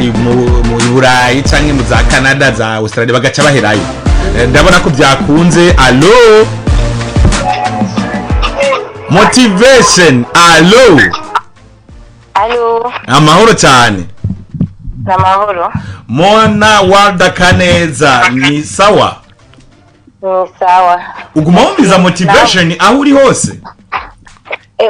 mu Burayi canke mu za Canada, za Australia, bagaca baherayo. Ndabona ko byakunze. Allo, Motivation, allo? Allo? Amahoro cyane. Namahoro. Mona Walda Kaneza, ni sawa? Ni sawa. Uguma wumviza Motivation aho uri hose?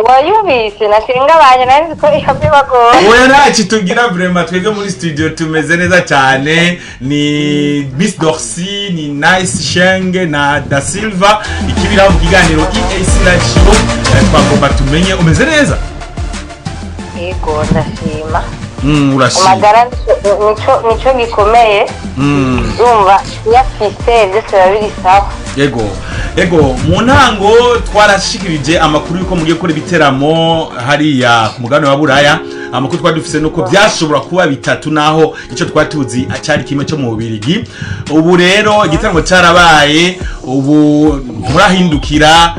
Wayumvise nashenga banye nari ko ikabibagora. Oya, ntacyo tugira vraiment. Twebwe muri studio tumeze neza cyane. Ni Miss Dorcy, ni Nice Shenge na Da Silva ikibiraho mu kiganiro EAC Live Show. Twagomba tumenye umeze neza. Yego, ndashima. Urashima. Amagara nico gikomeye. Urumva iyo afise byose biba biri sawa. Ego, mu ntango twarashikirije amakuru yuko mugiye gukora ibiteramo hariya ku mugabane wa Buraya. Amakuru twari dufise nuko byashobora kuba bitatu, naho icyo twari tuzi cyari kimwe cyo mu Bubirigi. Ubu rero igitaramo cyarabaye, ubu murahindukira,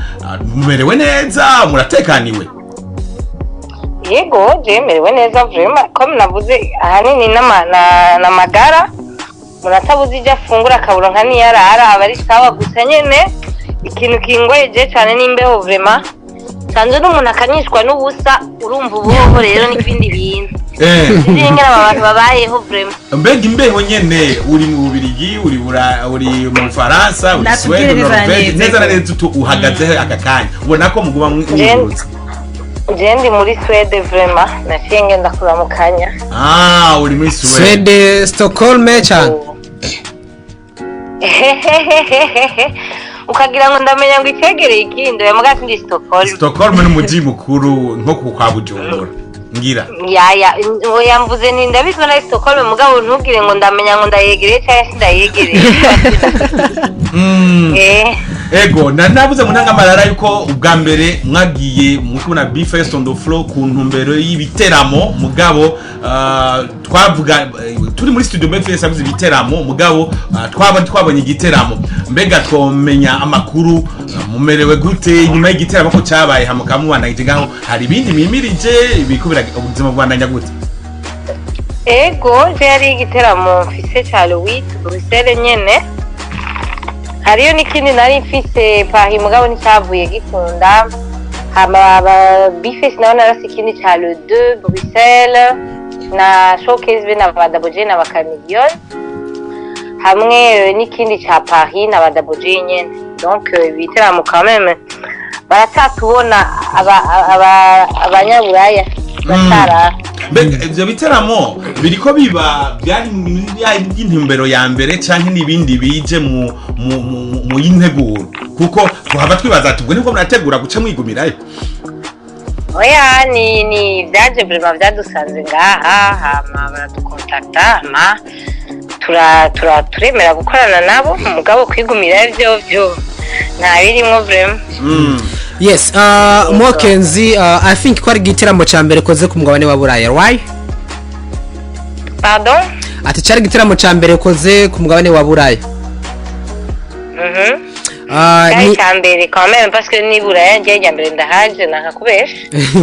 mumerewe neza, muratekaniwe? Yego, je merewe neza vraiment. Comme navuze, ahanini n'amagara. Umuntu atabuze ibyo afungura, akabura nka niyarara, aba ari sawa. Gusa nyene ikintu kingoyeje cyane n'imbeho vraiment. Sanzwe n'umuntu akanyishwa n'ubusa, urumva ubuhoho rero n'ibindi bintu. Sinzi ingene aba bantu babayeho vraiment. Mbega imbeho nyene, uri mu Bubirigi, uri mu Bufaransa, uri Natubwire Sweden, neza na Norvege, neza. Neza na neza uhagaze he aka kanya ubona ko muguma mwirutse? Je ndi muri Swede vraiment, naciye ngenda kuramukanya. Ah, uri muri Sweden. Swede, Stockholm cyane? Ukagira ngo ndamenya ngo icegereye ikindi, oya, muga sindi Stockholm. Stockholm ni umujyi mukuru nko ku kwa Bujumbura ngira. Yaya, oya, mvuze nti ndabizwa na Stockholm, mugabo ntubwire ngo ndamenya ngo ndayegereye cyangwa sindayegereye. Ego, navuze mu ntangamarara yuko ubwa mbere mwagiye muri kubona Be First on the Floor ku ntumbero y'ibiteramo, mugabo twavuga turi muri studio, Be First avuze ibiteramo, mugabo twaba twabonye igiteramo. Mbega twomenya amakuru, mumerewe gute nyuma y'igiteramo ko cyabaye, hamuka mubandanyije ngaho? Hari ibindi mimirije ibiko ubuzima bubandanya gute? Ego, je hari igiteramo mfise ca le 8 Bruxelles nyene. Hariyo n'ikindi nari mfise Paris, mugabo nticyavuye gikunda. Hama aba Bface nawe narase ikindi ca le 2 Bruxelles na showcase be na ba Double J na ba Chameleone hamwe, n'ikindi ca Paris na ba Double J nyene. Donc ibiteramo quand même baracyatubona, aba abanyaburaya batara. Mbega ivyo biteramo biriko biba byari muri ya y'intumbero ya mbere canke n'ibindi bije mu y'integuro? Kuko tuhava twibaza ati ubwo nibwo murategura guca mwigumirayo. Oya, ni byaje vraiment byadusanze ngaha, hama baradukontakta, hama tura tura turemera gukorana nabo. Mugabo kwigumira byo nta birimwo vraiment. Yes, Mokenzi, I think ko ari igiteramo cya mbere koze ku mugabane wa Buraya, right? Pardon? Ati cyari igiteramo cya mbere koze ku mugabane wa Buraya? Mhm. Cyari icya mbere quand même, parce que nibura njye rya mbere ndahaje nakakubesha.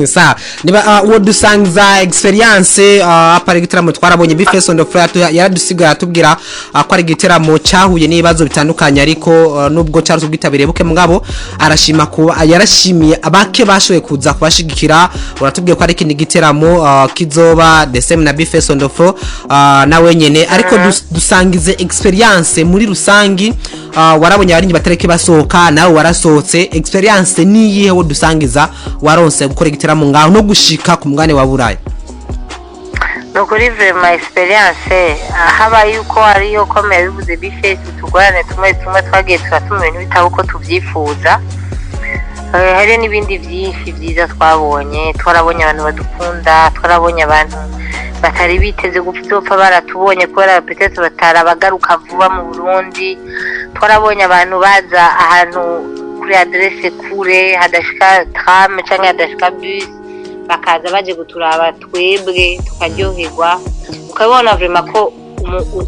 Sa niba wodusangiza experience, apa ari igiteramo twarabonye Be Face on the Floor yaradusigaye atubwira ko ari igiteramo cyahuye n'ibibazo bitandukanye, ariko nubwo cyari ubwitabiriye buke, mugabo arashima kuba yarashimiye abake bashoboye kuza kubashigikira. Uratubwiye ko ari ikindi giteramo kizoba the same na Be Face on the Floor nawe nyene, ariko dusangize experience muri rusangi. Warabonye abarinyi batareke basohoka, nawe warasohotse. Experience niyihe wo dusangiza waronse gukora igiteramo ngaho no gushika ku mugabane wa Burayi? Ni ukuri vraiment experience, haba yuko ariyo comme yabivuze Bface, utugorane tumwe tumwe twagiye turatuma ibintu bitaba uko tubyifuza. Hari n'ibindi byinshi byiza twabonye. Twarabonye abantu badukunda, twarabonye abantu batari biteze gupfa baratubonye kubera peut-être batarabagaruka vuba mu Burundi. Twarabonye abantu baza ahantu kuri adresse kure hadashika tram cyangwa hadashika bus, bakaza baje guturaba twebwe tukaryoherwa. Ukabona vraiment ko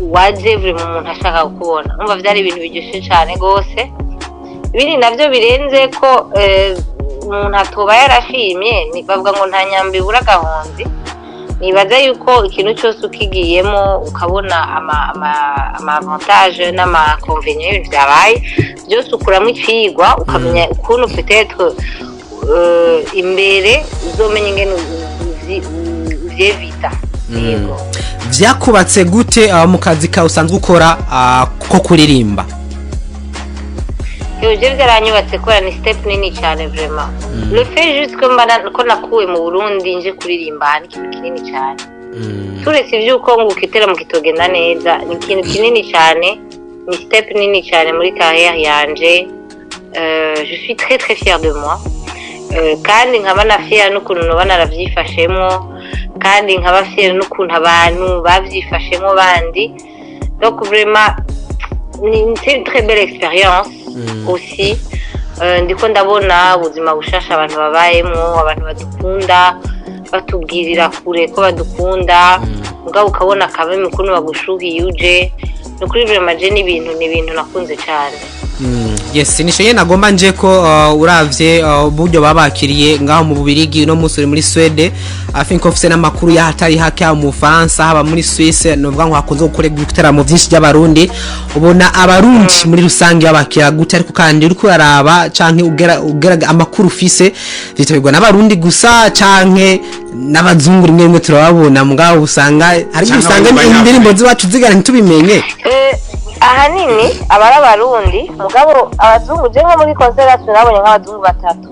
waje vraiment umuntu ashaka kukubona. Umva, byari ibintu biryoshye cyane rwose. Ibindi navyo birenze ko umuntu atoba yarashimye, bavuga ngo nta nyambi ibura agahonzi. Nibaza yuko ikintu cyose ukigiyemo ukabona ama avantage n'ama inconvénients y'ibintu byabaye byose, ukuramo icigwa, ukamenya ukuntu peut-être imbere uzomenya ingene uvyevita. Yego. Vyakubatse gute mu kazi kawe usanzwe ukora ko kuririmba? Yo, je byaranyubatse kubera ni step nini cyane vraiment. Le fait juste ko mba ko nakuwe mu Burundi nje kuririmba ni ikintu kinini cyane. Turetse ivy'uko ngo ukiteramo kitogenda neza, ni ikintu kinini cyane, ni step nini cyane muri carrière yanje. Je suis très très fière de moi. Kandi nkaba na fière n'ukuntu noba naravyifashemwo, kandi nkaba fière n'ukuntu abantu bavyifashemwo bandi. Donc vraiment c'est une très belle expérience aussi. Ndiko ndabona ubuzima bushasha abantu babayemwo, abantu badukunda batubwirira kure ko badukunda, mugabo ukabona kabeme ukuntu bagushuhiye uje. Ni ukuri vraiment, je ni ibintu nakunze cyane. Yes, nisho nyene nagomba nje ko uravye uburyo babakiriye ngaho mu Bubirigi, no munsi uri muri Swede, I think ufise n'amakuru y'ahatari hake, haba mu Bufaransa, haba muri Suisse, novuga ngo hakunze gukorerwa ibiteramo vyinshi by'Abarundi. Ubona Abarundi muri rusange babakira gute? Ariko kandi uriko uraraba canke ugera amakuru ufise, vyitabirwa n'Abarundi gusa canke n'abazungu? Rimwe rimwe turababona, mugabo usanga hari igihe Canke usanga abanyafrika. indirimbo z'iwacu zigana ntitubimenye. Ahanini aba ari Abarundi, mugabo abazungu, je nko muri concert yacu nabonye nk'abazungu batatu.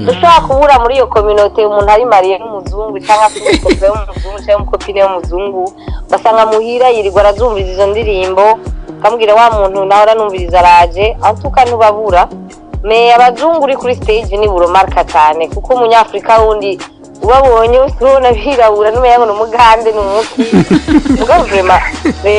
Dushobora kubura muri iyo communauté umuntu ari marié n'umuzungu, cyangwa afite umucopain w'umuzungu cyangwa umucopine w'umuzungu, ugasanga muhira yirirwa arazumviriza izo ndirimbo, ukamubwira wa muntu nawe aranumviriza araje antuka, ntubabura. Mais abazungu uri kuri stage ni buromarka cyane, kuko umunyafurika wundi ubabonye ubona birabura, n'umenya ngo ni umugande, ni umuki. Mugabo vraiment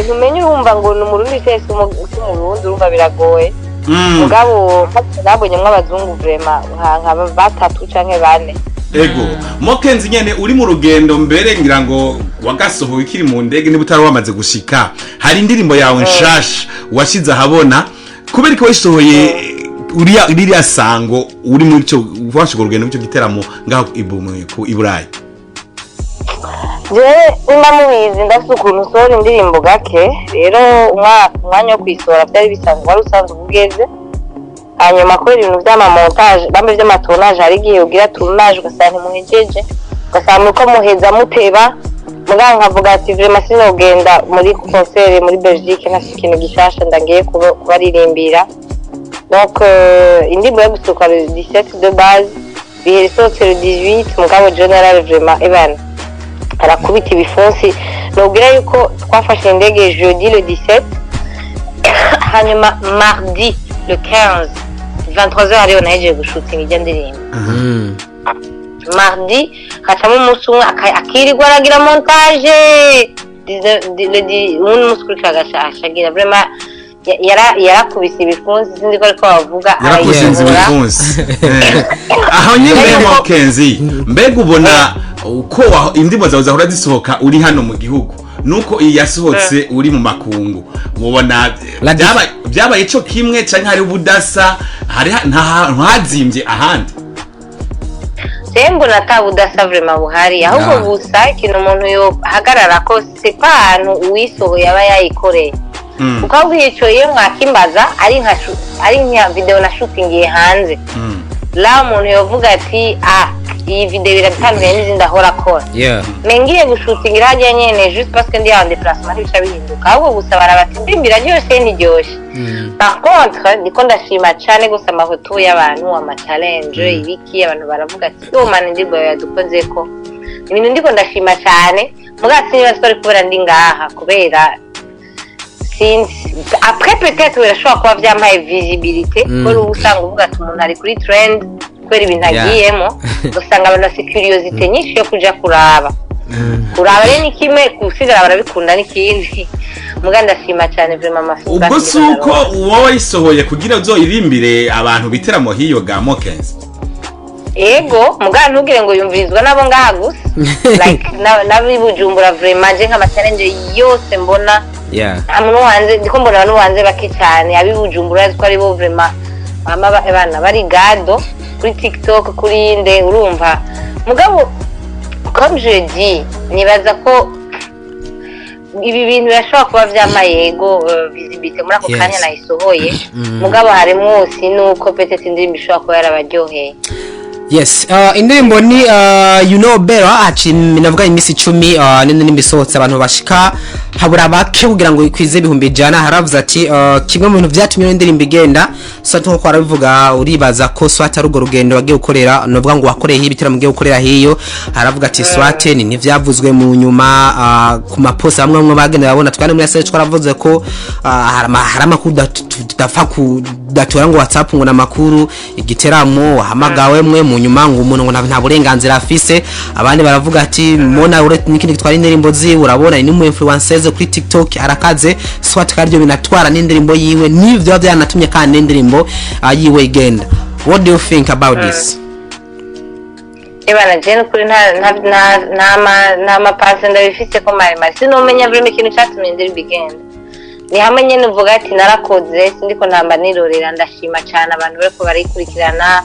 ntumenye, urumva ngo ni Umurundi cyangwa se Umurundi, urumva biragoye. Mugabo nabonyemwo abazungu vraiment nka batatu canke bane. Ego, Mokenzi nyene uri mu rugendo, mbere ngira ngo wagasohoye ukiri mu ndege, niba utari wamaze gushika, hari indirimbo yawe nshasha washize ahabona. Kubera ko wayisohoye uriya ririya sango uri muri cyo washika urugendo muri cyo giteramo ngaho ku Iburayi? Jewe nimba mubizi, ndafite ukuntu usohora indirimbo gake. Rero umwanya wo kuyisohora byari bisanzwe, wari usanzwe ugeze. Hanyuma kubera ibintu vy'amamontage bambe vy'amatournage, hari igihe ugira tournage ugasanga ntimuhejeje, ugasanga muriko muheza muteba. Mugabo nkavuga ati vraiment sinogenda muri concert muri Belgique ntafise ikintu gishasha ndagiye kubaririmbira. Donc indirimbo yo gusohoka le 17 de base, bihera isohotse le 18. Mugabo general vraiment ebana arakubita ibifunsi. Nubwira yuko twafashe indege jeudi le 17, hanyuma mardi le 15 23h ariyo nahejeje gushutinga ijya ndirimbo. Mardi hacamo umunsi umwe akirirwa aragira montage, uwundi munsi ukurikira agashagira. Vraiment yarakubise ibifunsi, sinzi ko ariko bavuga. Yarakushinze arayisohora. Ibipfunsi. Aho nyine, Mokenzi, mbega ubona uko indirimbo zawe zahora zisohoka uri hano mu gihugu nuko iyi yasohotse uri mu makungu, mubona byabaye ico kimwe canke hari ubudasa, hari nta hantu hazimbye ahandi? Mbona ata budasa vraiment buhari, ahubwo gusa ikintu umuntu yohagarara ko c'est pas ahantu uwisohoye aba yayikoreye. Kuko ahubwo ico iyo mwakimbaza ari nka video nashutingiye hanze, la umuntu yovuga ati ah, iyi video iratandukanye n'izindi ahora akora. Mais ngiye gushutingira hajya nyene juste parce que ndi en déplacement, ntibica bihinduka. Ahubwo gusa barabati indirimbo iraryoshe, ntiryoshe. Par contre ndiko ndashima cane gusa amafoto y'abantu, ama challenge, ibiki, abantu baravuga ati yo mana, indirimbo yawe yadukozeko. Ibintu ndiko ndashima cane. Mugabo siniba twari kubera ndi ngaha, kubera sinzi, après peut-être birashobora kuba vyampaye visibilité, kubera uba usanga uvuga ati umuntu ari kuri trend kubera ibintu agiyemo, usanga abantu bafite curiosité nyinshi yo kuja kuraba. Kuraba rero ni kimwe, gusigara barabikunda n'ikindi. Muga ndashima cyane vraiment ama feedback. Ubwo si uko uwo wayisohoye kugira uzoyirimbire abantu biteramo hiyo ga Mokenzi? Ego, muga ntugire ngo yumvirizwa nabo ngaha gusa, like n'ab'i Bujumbura. Vraiment je nk'ama challenge yose mbona, nta muntu wo hanze ndiko mbona, abantu bo hanze bake cyane. Ab'i Bujumbura azi ko ari bo vraiment bama bana bari gado kuri TikTok, kuri inde, urumva. Mugabo Comme je dis, nibaza ko ibi bintu birashobora kuba vyamaye, yego, visibilité muri ako kanya nayisohoye, mugabo harimwo aussi nuko peut-être indirimbo ishobora kuba yarabaryoheye. Yes, indirimbo ni You Know Better. Haci navuga iminsi 10 n'indirimbo isohotse, abantu bashika habura bake kugira ngo ikwize 100,000. Haravuze ati kimwe mu bintu vyatumye ino indirimbo igenda, soit nkuko warabivuga, uribaza ko soit ari urwo rugendo wagiye gukorera, novuga ngo wakoreye ibitaramo ugiye gukorera hiyo. Haravuga ati soit ni ntivyavuzwe mu nyuma ku maposta bamwe bamwe bagenda babona twari muri SH, twaravuze ko hari amakuru tudapfa kudatora ngo WhatsApp ngo namakuru igiteramo wahamagawe mwe mu nyuma ngo umuntu ngo nta burenganzira afise. Abandi baravuga ati Mona uretse n'ikindi gitwara indirimbo ziwe, urabona ni mu influenceuse kuri TikTok arakaze, soit kandi ibyo binatwara n'indirimbo yiwe, n'ivyo byanatumye kandi n'indirimbo yiwe igenda. What do you think about this? Ebana, je nukuri nta mapasi ndabifise ko maremare, sinomenya vraiment ikintu catumye indirimbo igenda. Ni hamwe nyene uvuga ati narakoze, sindiko ntamba nirorera. Ndashima cane abantu bariko barayikurikirana,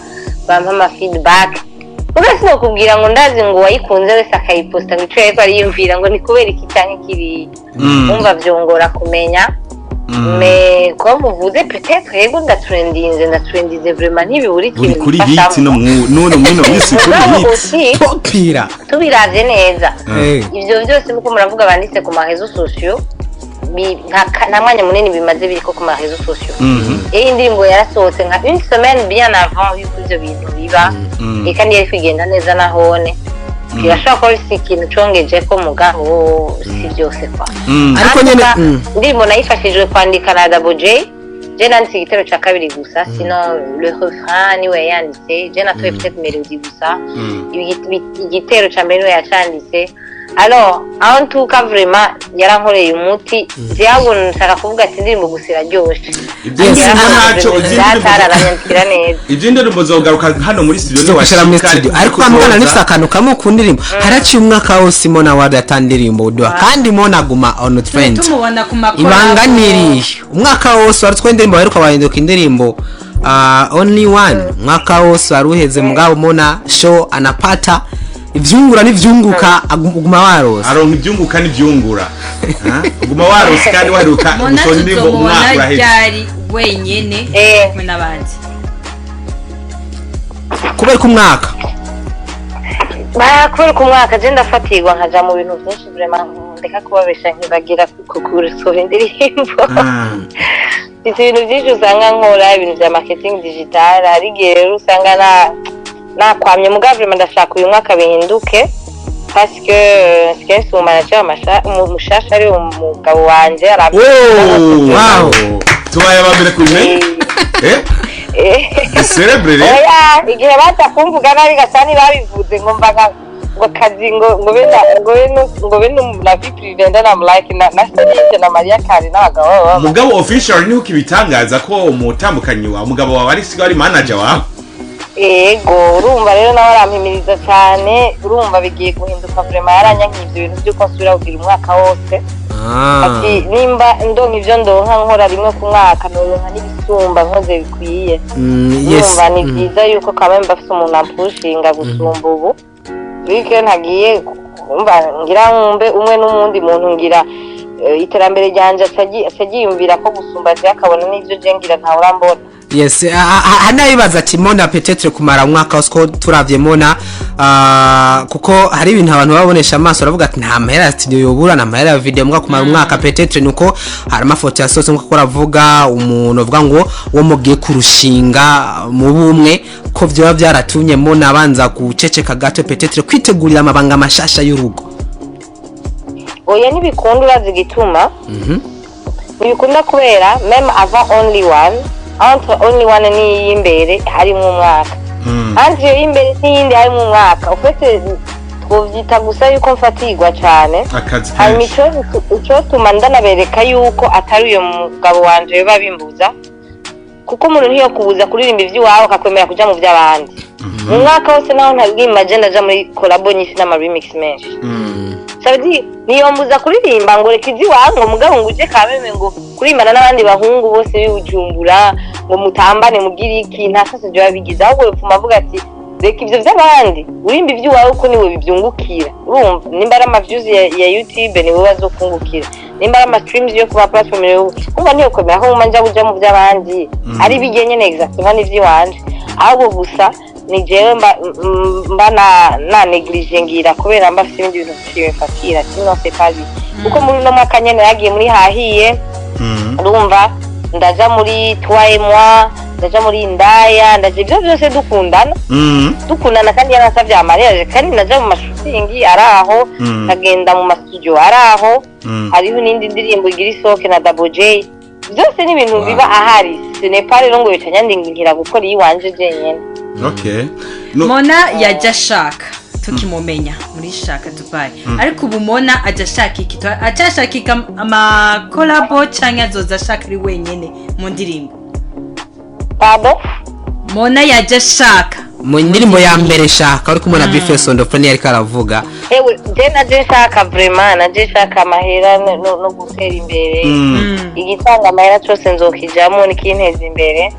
bampa ama feedback. Ubwo sinokubwira ngo ndazi ngo uwayikunze wese akayiposta ngo ico yariko ariyumvira ngo ni kubera iki canke kiriya. Umva, vyongora kumenya, mais comme muvuze, peut-être yego, ndatrendinze, ndatrendinze vraiment, ntibibura Uri ikintu kuri hit no mu none mwino minsi kuri Mugabo hit. Aussi popira tubiravye neza, ivyo vyose muko muravuga banditse ku ma réseaux sociaux, nta mwanya munini bimaze biriko ku ma réseaux sociaux. Iyi indirimbo yarasohotse nka une semaine bien avant yuko ivyo bintu biba, eka niyo kugenda neza nahone birashobora kuba bifise ikintu congejeko, mugabo si vyose kwa. Ariko nyene Indirimbo nayifashijwe kwandika na Double J. Je nanditse igitero ca kabiri gusa, sinon le refrain niwe yanditse. Je natoye peut-être mélodie gusa, igitero ca mbere niwe yacanditse. Alors, en tout cas, vraiment yarankoreye umuti. Jewe nshaka kuvuga ati indirimbo gusa iraryoshe. Ibyo ntacyo. Data aranyandikira neza. Iby'indirimbo zogaruka hano muri studio. Tuzogushira muri studio, ariko mwana nifise akantu kamwe ku ndirimbo. Haraciye umwaka wose Mona Ward ata ndirimbo uduha, kandi Mona aguma on trend. Tumubona ku makora. Ibanga niri umwaka wose wari twe indirimbo baheruka bahinduka indirimbo Only One, umwaka wose wari uheze, mugabo Mona show anapata ivyungura n'ivyunguka, aguma warose. Aronka ibyunguka n'ibyungura. Ha? Uguma warose kandi waheruka Mona gusohora indirimbo umwaka tuzomubona uraheze. ryari wenyene kumwe n'abandi? Kubera ko umwaka Kubera ko umwaka je ndafatirwa nkaja mu bintu byinshi vraiment, ndeka kubabesha nkibagira gusohora indirimbo. Mfite ibintu byinshi usanga nkora, ibintu bya marketing digital. Hari igihe rero usanga na nakwamye, mugabo vraiment ndashaka uyu mwaka bihinduke, parce que nsigaye mfise umu manager mushasha, ari umugabo wanje. Oh, wow. Tubaye abambere kubimenya, eh, celebrate rero. Oya, igihe baza kumvuga nabi gasa ntibabivuze ngo mbaga ngo kazi ngo be na vie privée ndanamulike na Celine na Maria Carey n'abagabo babo. Mugabo official niho kibitangaza ko umutambukanyi wawe, umugabo wawe, ari sigaye ari manager wawe. Ego, urumva rero nawe arampimiriza cyane. Urumva bigiye guhinduka vraiment, yaranyankiye ibyo bintu by'uko nsubira kugira umwaka wose. Ati nimba ndonka ivyo ndonka nkora rimwe ku mwaka, noronka n'ibisumba nkoze bikwiye. Urumva ni byiza yuko kamwe mba afise umuntu ampushinga gusumba ubu bityo ntagiye kumva ngira nkumbe umwe n'umundi muntu ngira iterambere ryanje aca ryiyumvira ko gusumba je, akabona n'ivyo je ngira ntawe urambona. Yes, hanabibaza ati Mona peut-être kumara umwaka wose, ko turavye Mona, kuko hari ibintu abantu babonesha amaso, baravuga ati nta mahera ya studio yobura, nta mahera ya video, mbwa kumara umwaka peut-être nuko hari amafoto yasohotse nkuko aravuga umuntu avuga ngo uwo mugiye kurushinga mu bumwe, ko vyoba byaratumye Mona abanza guceceka gato, peut-être kwitegurira amabanga mashasha y'urugo. Oya, ntibikunda. Urazi igituma ntibikunda? Kubera même avant Only One, entre Only One n'iy'imbere harimo umwaka, entre iyo y'imbere n'iyindi harimo umwaka. Ufite twovyita gusa yuko mfatirwa cane. Akazi Hanyuma kenshi. Icotuma ndanabereka yuko atari uyo mugabo wanje biba bimbuza, kuko umuntu ntiyokubuza kuririmba ivy'iwawe akakwemera kuja mu vy'abandi mu mwaka wose, naho ntabwima je ndaja muri collabo nyinshi n'ama remix menshi. Ça veut dire niyombuza kuririmba ngo reka ivy'iwawe, ngo mugabo ngo uje kameme ngo kurimbana n'abandi bahungu bose b'ibujumbura ngo mutambane mugire iki, nta sose vyoba bigize. Ahubwo yopfuma avuga ati Reka ivyo vy'abandi, urimba ivy'iwawe ko niwe bivyungukira. Urumva, nimba ari ama views ya YouTube, niwe bazokungukira, nimba ari ama streams yo kuba platform, niwe. Umva, niyo kwemera ko nguma nja kuja mu vy'abandi, ari bijye nyene exactement n'ivy'iwanje. Ahubwo gusa ni jewe mba na négligé ngira kubera mba afite ibindi bintu vyinshi bimfatira. Sinon c'est pas lui, kuko muri uno mwaka nyene yagiye muri hahiye. Urumva, ndaja muri toi et moi, ndaja muri indaya, ndaja ibyo byose dukundana, dukundana, kandi yarasavye amariage, kandi naja mu ma shooting ari aho, nkagenda mu ma studio ari aho. Hariho n'indi ndirimbo igira isohoke na Double J. Byose ni ibintu biba ahari. Ce n'est pas rero ngo bica nyandingira gukora iyiwanje jenyene. Okay, no. Mona yajya ashaka tukimumenya muri Shaka Dubai, ariko ubu Mona ajya ashaka iki? Acyashaka ama collabo cyangwa azoza ashaka ari wenyine mu ndirimbo? Pardon? Mona yajya ashaka Mu ndirimbo ya mbere Shaka uri kumwe na B-Face on the Floor, ariko aravuga. Ewe, je naje nshaka vraiment, naje nshaka amahera no gutera imbere. Igitanga amahera cyose nzokijamo, nikinteza imbere.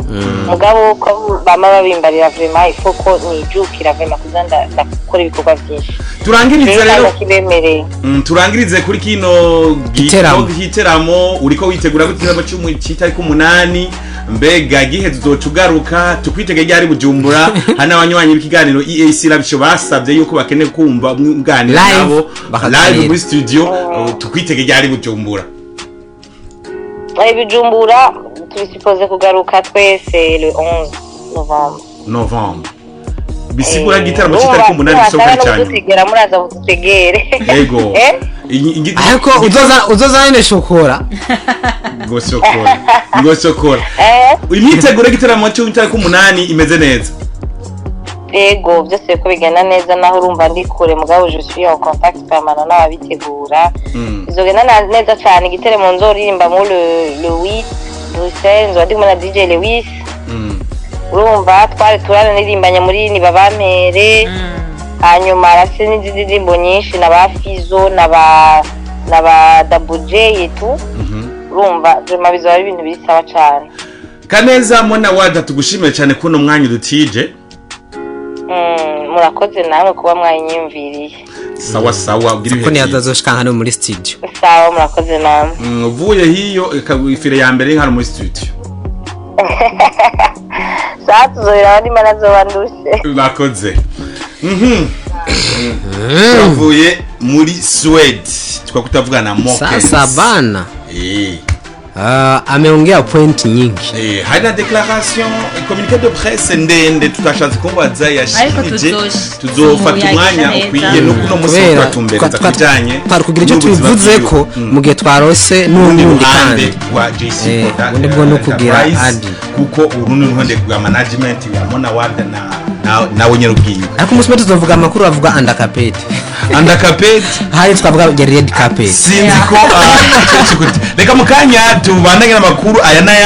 Mugabo ko bama babimbarira, vraiment il faut ko nijukira vraiment kuza ndakora ibikorwa byinshi. Turangirize rero. Kibemereye. Turangirize kuri kino Giteramo. Giteramo uriko witegura gute? Igiteramo cy'itariki 8, mbega giheze uzoca ugaruka? Tukwitege ryari Bujumbura? Hari n'abanywanyi b'ikiganiro EAC Live basabye yuko bakeneye kumva mwunganira Live, nabo bakaganira. Live muri studio. Tukwitege ryari Bujumbura? Bijumbura turi supposé kugaruka twese le 11 novembre. Novembre, bisigura igitaramo cy'itariki 8 gisohoka cyane cyane. Kudutegera, muraza mudutegere. Yego. Eh? Ariko uzoza nyine shokora. Ngo sokora, ngo sokora. Eh. Imyiteguro y'igitaramo cy'itariki 8 imeze neza? Ego, byose ko bigenda neza, naho urumva ndi kure, mugabo je suis en contact permanent n'ababitegura. Bizogenda neza cyane. Igiteremo nzoririmba mu le 8 Bruxelles, nzoba ndi kumwe na DJ Lewis. Urumva, twari turanaririmbanye muri Nibabampere, hanyuma arafise n'izindi ndirimbo nyinshi na ba Fizo na ba Double J et tout. Urumva, vraiment bizoba ari ibintu bisaba cyane. Kaneza Mona Wada, tugushimire cyane kuno mwanya udutije. Murakoze namwe kuba mwayinyumviriye. Sawa sawa, ugira Ko ibihe byiza. ntiyazazoshika hano muri studio. Sawa, murakoze namwe. Uvuye hiyo ifire ya mbere hano muri studio. Sawa, tuzobira abandi manazoba ndushe. Urakoze. Turavuye muri Swede twakutavuga na Mokens. Sasa bana, ameongea point nyingi. Hari na déclaration, communiqué de presse ndende tutashatse kumubaza yashikirije. Ariko Tuzofata tuzomuyagisha umwanya neza. ukwiye no kuno musi Kubera turatumbereza kubijanye twari kugira icyo n'ubuzima tubivuze bwiwe. ko mu gihe twarose Urundi n'ubundi ruhande kandi rwa JC Koda, ubundi bwo no kugira Enterprise, adi. kuko urundi ruhande rwa management ya Mona Wada na nawe nyene ubwiwe. Ariko umunsi umwe tuzovuga amakuru avuga under carpet. Under carpet. Hari twavuga ya red carpet. Sinzi ko reka mu kanya tubandanye n'amakuru aya n'aya.